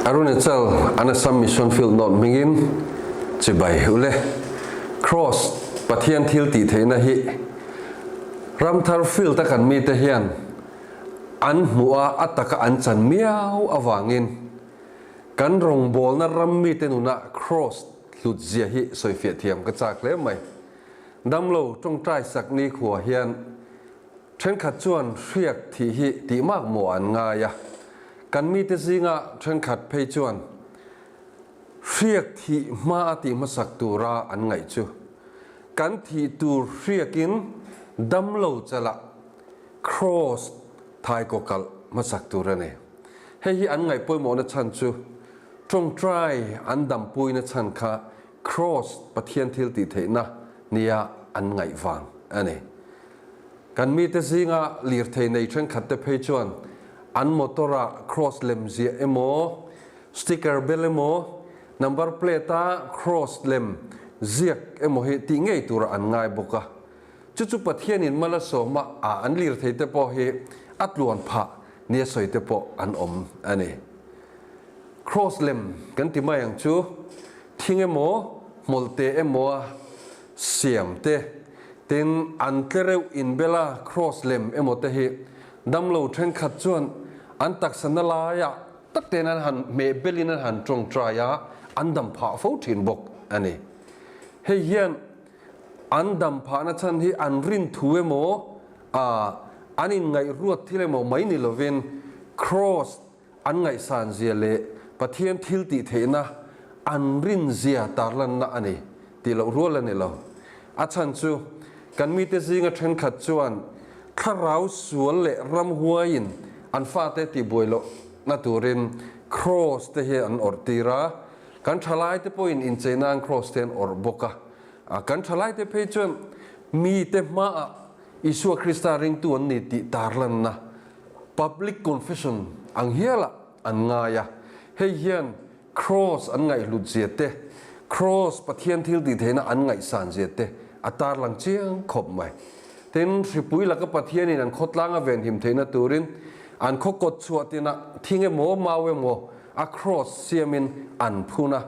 Arunachal an Assam Mission Field North hmingin chibai ule. Cross Pathian thil tih theihna hi Ramthar field a kan mite hian an hmuh a, a taka an chan miau avangin kan rawngbawlna ram mite nunah Cross hlut zia hi sawifiah thiam ka chak hle mai. Damlo tawngtai sak nikhua hian Thenkhat chuan hriak thih hi tih mak maw an ngai a, kan mite zinga thenkhat phei chuan hriak thih hma a tih hmasak tura an ngaih chu kan thih tur hriakin damlo chalah Kraws thaikaw kalh hmasak tur a ni. Hei hi an ngaih pawimawhna chhan chu tawngtai an dampuina chhan kha Kraws Pathian thil tih theihna nia an ngaih vang a ni. Kan mite zinga lirthei nei thenkhatte phei chuan an motor-ah cross lem ziah emaw, sticker bel emaw, number plate-a cross lem ziak emaw hi tih ngei turah an ngai bawk a. Chu chu Pathianin mal a sawm a, a an lirthei te pawh hi a tluan phah nia sawi te pawh an awm a ni. Cross lem kan ti mai ang chu, thing emaw, hmawlhte emaw a siam te, Tin, an tlereuh inbela cross lem emaw te hi damlo thenkhat chuan an taksa na laiah tak tein an han hmeh belin an han tawngtai a, an dam phah fo thin bawk a ni. Hei hian an dam phahna chhan hi an rin thu emaw, an inngaihruat thil emaw mai ni lovin cross an ngaihsan zia leh Pathian thil tih theihna an rin zia tarlanna a ni tih loh rual a ni lo. A chhan chu kan mite zinga thenkhat chuan thlarau sual leh ramhuaiin an fate tihbuai lohna turin kraws te hi an awrh tir a, kan thalaite pawhin inchei nan kraws te an awrh bawk a. Kan thalaite phei chuan mite hmaah Isua Krista ringtu an ni tih tarlanna Public confession ang hialah an ngai a, hei hian Kraws an ngaihhlut zia te, Kraws Pathian thil tih theihna an ngaihsan zia te a tarlang chiang khawp mai. Tin, hripui laka Pathianin an khawtlang a venhim theihna turin an khaw kawt chhuah tinah thing emaw mau emaw a Kraws siamin an phun a,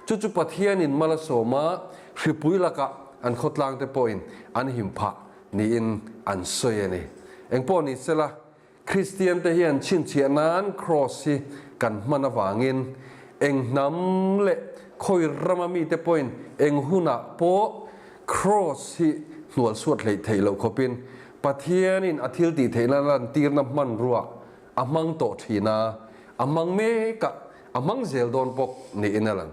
chu chu Pathianin mal a sawm a, hripui lakah an khawtlang te pawhin an him phah niin an sawi a ni. Engpawh ni sela, Kristian te hian chhinchhiah nan Kraws hi kan hman avangin eng hnam leh khawi rama mite pawhin eng hunah pawh Kraws hi hnual suat hleih theih loh khawpin Pathianin a thil tih theihna lantirna hmanrua a hmang tawh thin a, a hmang mek a, a hmang zel dawn bawk niin a lang.